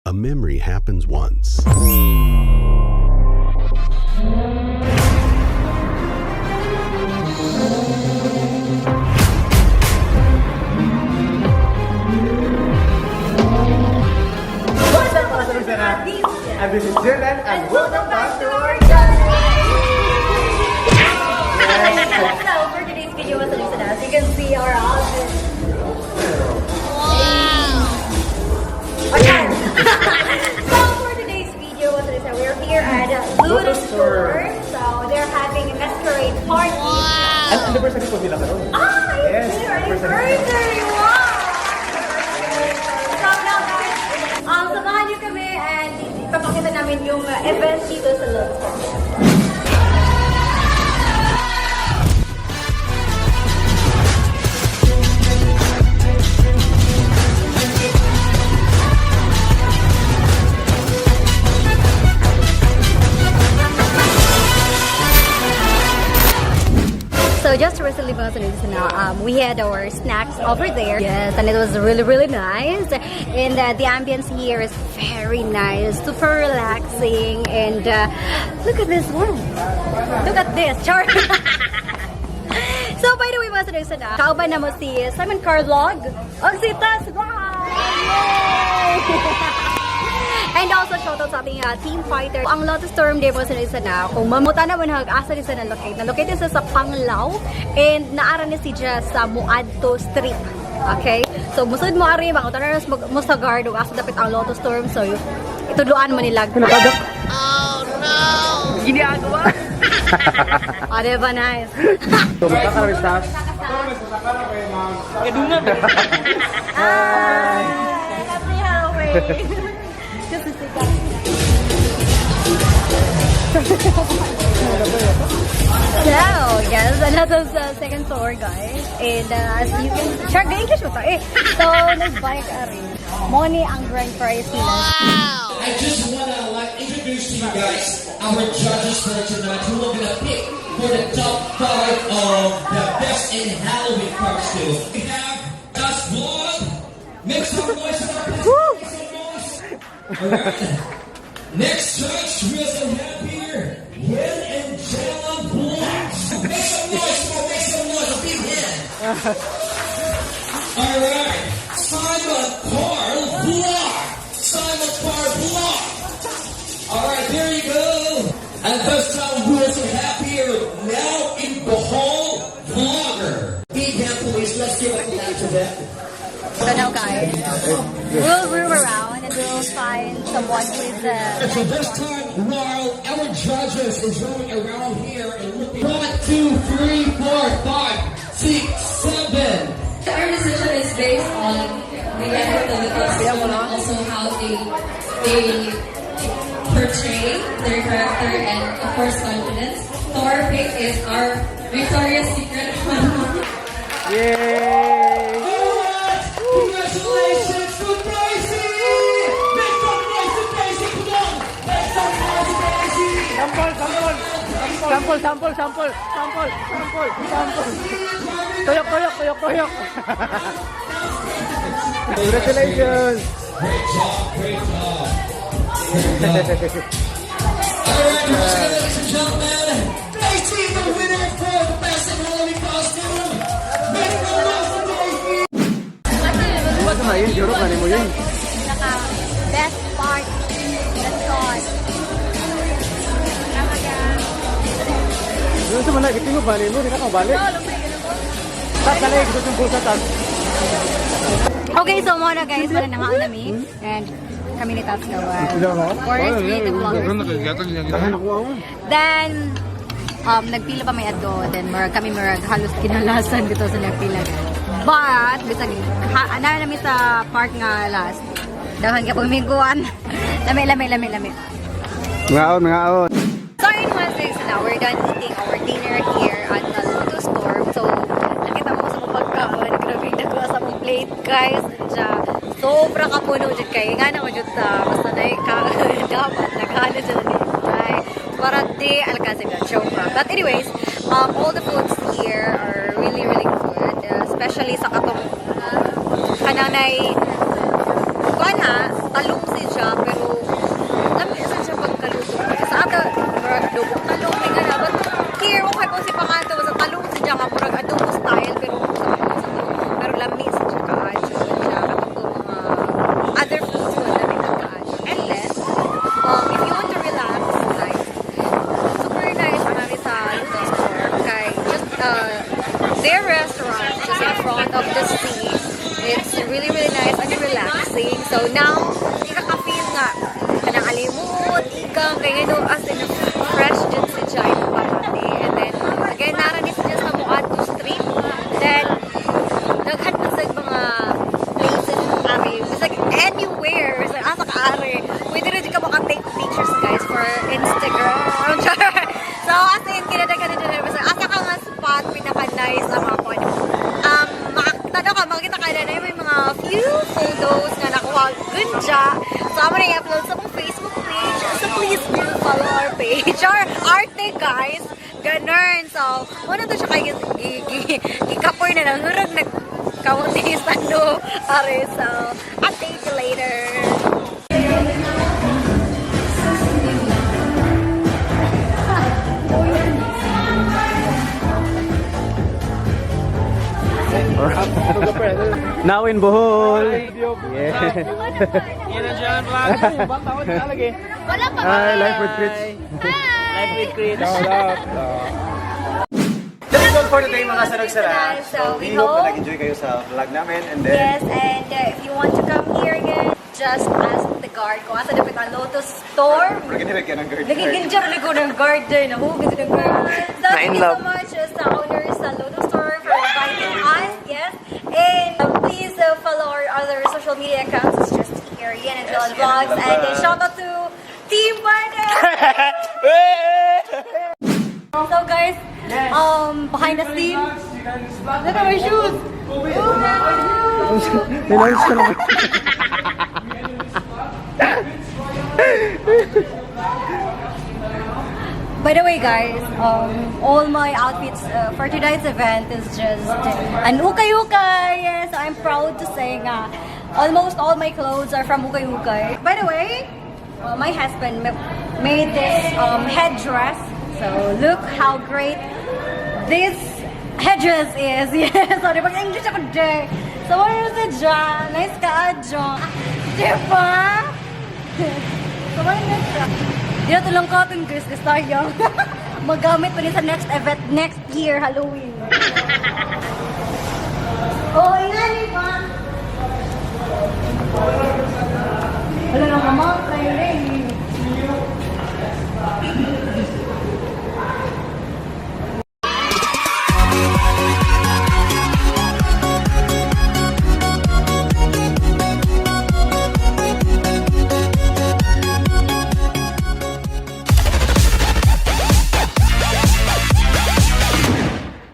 A memory happens once. What's up, mga Sana? And this is Dylan, and welcome back to our So, for today's video, mga Sanisa, as you can see our outfit. Wow! Okay. So, for today's video, mga Sanisa, we're here at Lotus Lotus Store. So, they're having a masquerade party. And anniversary po nila karon. Ah, Yes, it's their anniversary. anniversary! Wow! So now guys, samahan niyo kami and ipapakita namin yung event dito sa Lotus Store. So just recently, mga Sanisa, we had our snacks over there. Yes, and it was really, really nice. And the ambience here is very nice, super relaxing. And look at this one. Look at this. Char. So by the way, mga Sanisa, kauban na mo si Simon Carlog og si Tas Yay! And also, shoutout sa ating team fighter. Ang Lotus Storm Day po sa isa na, kung mamuta na mo na asa ni sa na-locate. Na-locate siya sa Panglao and naara ni siya sa Muadto Street. Okay? So, musod mo ari, mangutan na mo sa guard ug asa dapit ang Lotus Storm. So, itudloan mo nila. Pinakadak. Ah, diba? Nice. So, magkakaroon staff. Hi! Happy Halloween! Just a second. So, yes, another second floor, guys. And as you can... Sure, English mo to eh. So, nag-bike ari. Money ang grand prize nila. I just wanna like introduce to you guys our judges for tonight who are gonna pick for the top five of the best in Halloween costumes. We have Das Vlog. Make some noise for our Make some noise. Alright. Next judge, we also have here Will and Jella Vlogs. Make some noise for make some noise. A big hand. Alright. Simon Carl Block. Simon Carl Block. Alright, there you go. And this time we also have here now in Bohol vlogger. Big hand, please. Let's give a clap to them. So now, guys, we'll roam around and we'll find someone who is So this time, while our judges is roaming around here and looking. One, two, three, four, five, six, seven. Our decision is based on the effort of the costume and also how they portray their character and of course confidence. So our pick is our Victoria's Secret model. Yay! Alright, congratulations to Daisy! Make some noise to Daisy, come on! Make some noise to Daisy! Sample, sample! Sample, sample, sample, sample, sample, sample. Tuyok, tuyok, tuyok, tuyok. Congratulations! Great job, great job. Great job. Alright, ladies and gentlemen, Daisy, the winner for the best in Halloween costume! Make some noise to Daisy! Ano na yun? Europe, ano mo yun? Naka best part. Let's go. Yun sa mana, gitingo ba mo? Di na ka balik. Tas dali, gusto yung bulsa tas. Okay, so muna guys, wala na nga nami. And kami ni Tats Gawal. Of course, we the vloggers here. Then, nagpila pa may adto. Then, murag, kami murag halos kinalasan dito sa nagpila. But, bisag, ha, ana nami sa park nga last. Daghan ka pumiguan. Lami, lami, lami, lami. Ngaon, ngaon. So, ayun mga sis, now we're done eating our dinner here at the Lotus Store. So, nakita mo sa mga pagkaon, grabe yung nagawa sa mong plate, guys. Diya, sobra kapuno dyan kayo. Nga naman dyan sa, basta na ka, dapat naghalo dyan na ay, para di alkasim na joke lang. But anyways, all the foods here are really, really good. Especially sa katong kananay kuan ha, talong si siya, know, as in, fresh jud si Jai Pamati. And then, again, nara ni siya sa Muadto Street. Then, daghan pa sa mga places ari. Bisag anywhere. Bisag asa ka ari. Pwede rin ka maka-take pictures, guys, for Instagram. So, as in, kinadaghan na dyan. Bisag asa ka nga spot, pinaka-nice ang mga kwan. Makakita ka, makikita ka na na may mga few photos na nakuha gunja. So, amo na i-upload sa among Facebook page. So, please do follow our page. Our arte, guys. Ganun. So, wala to siya kay gikapoy na lang. Hurag nagkamuti sa no. Are, so, update you later. Now in Bohol. Yeah. Wala pa. Hi, Life with Chris. Life with Chris. That's all for today, mga sarag-sara. So, we We hope hope na nag-enjoy kayo sa vlog namin. And then, Yes, and if you want to come here again, just ask the guard kung asa dapat ang Lotus Store. Nagiging ng guard. Nagiging rin ko ng garden. Nahugin ng garden. So, thank you so love. much sa owners sa Lotus Store for inviting us. Yes. And please follow our other social media accounts. It's just here, Ian and John Yes, Ian and Vlogs. Dylan And Vlogs. shout out to Team Partner! So guys, behind the scene, look at my shoes. Nilaunch ko naman. By the way, guys, all my outfits for tonight's event is just an ukay-ukay. Yes, I'm proud to say nga, almost all my clothes are from ukay-ukay. By the way, my husband made this headdress. So look how great this headdress is. Yes, sorry, pag-English ako, Jay. So what is it, John? Nice ka, John. Diba? So, why not siya? Di na tulang cotton, guys. Kasi sayang. Magamit pa rin sa next event next year, Halloween. Oh, ingani pa. Wala nang amount na yun eh.